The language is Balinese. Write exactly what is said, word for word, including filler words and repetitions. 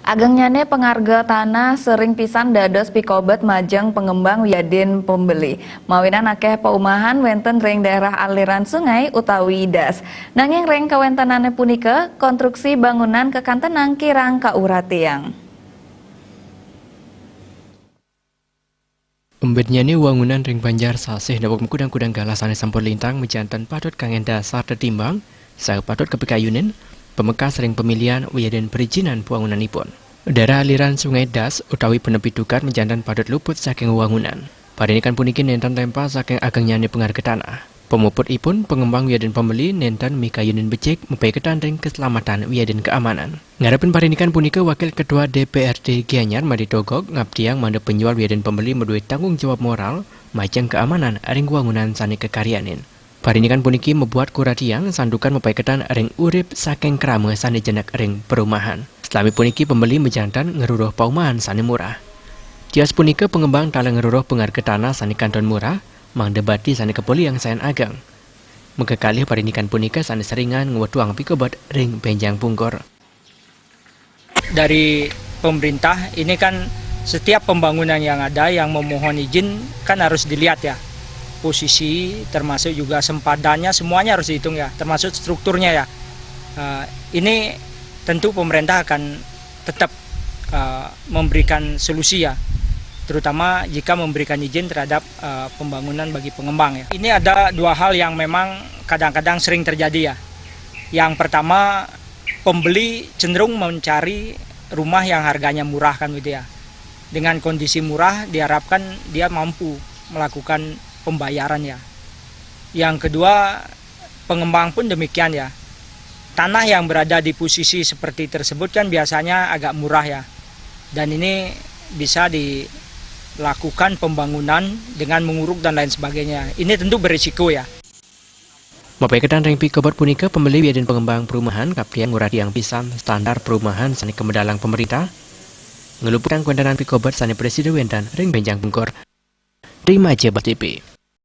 Agengnyane pangarga tanah sering pisan dados pikobet majeng pengembang wiadin pembeli. Mawinan akeh paumahan wenten ring daerah aliran sungai utawi das. Nanging ring kawentenane punika, konstruksi bangunan kakantenang kirang kauratiang. Embetnyane wangunan ring Banjar sasih daweg makudang-kudang galah sane sampun lintang majanten patut kanggen dasar tetimbang, saha patut kapikayunin, pamekas ring pamilihan wiadin perijinan wangunanipun. Daerah aliran Sungai Das utawi penepi tukad majanten patut luput saking wangunan. Parinikan puniki nenten lempas saking agengnyane pangarga tanah. Pamuputipun, pengembang wiadin pembeli nenten mikayunin becik mapaiketan ring keselamatan wiadin keamanan. Ngarepin parinikan punika, Wakil Ketua D P R D Gianyar Made Togog ngaptiang mangda penjual wiadin pembeli madue tanggung jawab moral majeng keamanan ring wangunan sane kakaryanin. Parinikan puniki mabuat kuratiang santukan mapaiketan ring urip saking krama sane jenek ring perumahan. Salami puniki pembeli majanten ngruruh paumahan sane murah. Tios punika pengembang taler ngruruh pangarga tanah sane kantun murah, mangda bati sane kapeliang sayan ageng. Makakalih parinikan punika sane seringan ngwetuang pikobet ring benjang pungkur. Dari pemerintah ini kan setiap pembangunan yang ada yang memohon izin kan harus dilihat ya. Posisi termasuk juga sempadannya semuanya harus dihitung ya, termasuk strukturnya ya. Eh, ini tentu pemerintah akan tetap eh, memberikan solusi ya. Terutama jika memberikan izin terhadap eh, pembangunan bagi pengembang ya. Ini ada dua hal yang memang kadang-kadang sering terjadi ya. Yang pertama, pembeli cenderung mencari rumah yang harganya murah kan gitu ya. Dengan kondisi murah diharapkan dia mampu melakukan pembayaran ya. Yang kedua, pengembang pun demikian ya. Tanah yang berada di posisi seperti tersebut kan biasanya agak murah ya. Dan ini bisa dilakukan pembangunan dengan menguruk dan lain sebagainya. Ini tentu berisiko ya. Mapaiketan ring pikobet punika, pembeli wiadin pengembang perumahan kaptiang nguratiang pisan standar perumahan sane kamedalang pemerintah, ngluputang kawentenan pikobet sane prasida wenten ring benjang pungkur. Remaja Bas T V.